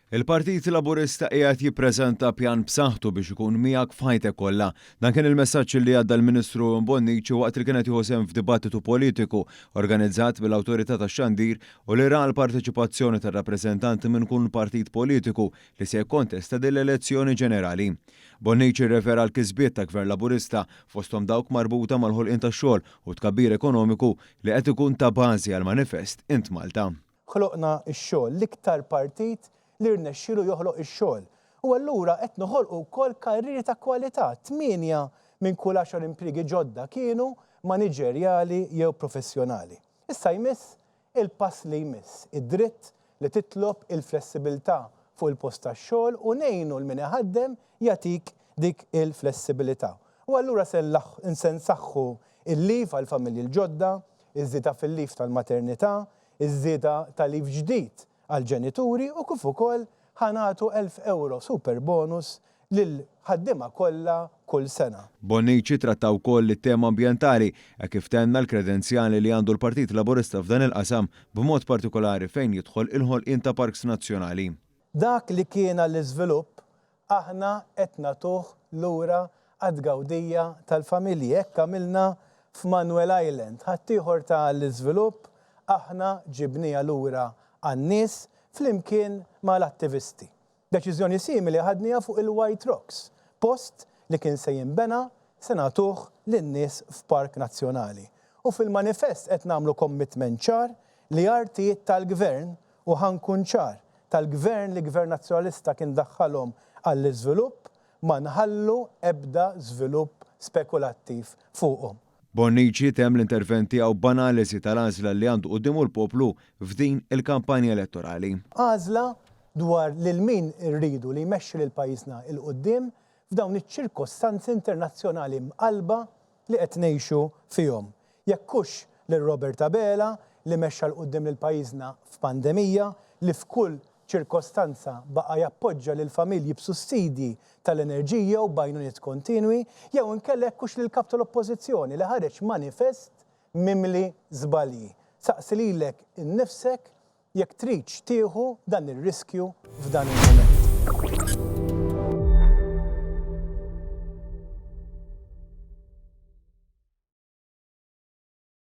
Il-Partit Laburista qiegħed jippreżenta pjan b'saħħtu biex ikun miegħek f'ħajtek kollha. Dan kien il-messaġġ li għadda l-Ministru Owen Bonnici waqt li kien qed jieħu sehem f'dibattitu politiku organizzat mill-Awtorità tax-Xandir u li ra l-parteċipazzjoni ta' rappreżentanti minn kull partit politiku li se jikkontesta din l-elezzjoni ġenerali. Bonnici rrefera għall-kisbiet ta' Gvern Laburista, fosthom dawk marbuta mal-ħolqien tax-xogħol u t-tkabbir ekonomiku li qed ikun ta' bażi għall-manifest Int Malta. Ħloqna x-xogħol, l-iktar partit li rnexxielu joħloq ix-xogħol. U allura qed noħolqu wkoll karrieri ta' kwalità, tmienja minn kull għaxar impjiegi ġodda kienu maniġerjali jew professjonali. Issa jmiss il-pass li jmiss, id-dritt li titlob il-flessibilità fuq il-post tax-xogħol u ngħinu 'l min iħaddem jagħtik dik il-flessibilità. U allura se nsaħħu l-leave għall-familji l-ġodda, iż-żieda fil-leave tal-maternità, iż-żieda ta' leave ġdid għall-ġenituri u kif ukoll ħa nagħtu 1,000 ewro super bonus lill-ħaddiema kollha kull sena. Bonnici tratta wkoll it-tema ambjentali, hekk kif tenna l-kredenzjali li għandu l-Partit Laburista f'dan il-qasam, b'mod partikolari fejn jidħol il-ħolqien ta' parks nazzjonali. Dak li kien għall-iżvilupp aħna qed nagħtuh lura għat-tgawdija tal-familji. Hekk għamilna f'Manuel Island. Ħaddieħor ta għall-iżvilupp, aħna ġibniha lura għan-nies flimkien mal-attivisti. Deċiżjoni simili ħadniha fuq il-White Rocks, post li kien se jinbena se nagħtuh lin-nies f'park nazzjonali. U fil-manifest qed nagħmlu commitment ċar li artijiet tal-Gvern, u ħa nkun ċar, tal-Gvern li Gvern Nazzjonalista kien daħħalhom għall-iżvilupp, ma nħallu ebda żvilupp spekulattiv fuqhom. Bonnici temm l-intervent tiegħu b'analiżi tal-għażla li għandu quddiemu l-poplu f'din il-kampanja elettorali. Għażla dwar lil min irridu li jmexxi lil pajjiżna 'l quddiem f'dawn iċ-ċirkostanzi internazzjonali mqallba li qed ngħixu fihom. Jekk hux lil Robert Abela li mexxa 'l quddiem lil pajjiżna f'pandemija, li f'kull ċirkostanza baqa' jappoġġa lill-familji b'sussidji tal-enerġija u b'għajnuniet kontinwi, jew inkella jekk hux lill-Kap tal-Oppożizzjoni li ħareġ manifest mimli żbalji. Saqsi lilek innifsek jekk tridx tieħu dan ir-riskju f'dan il-mument.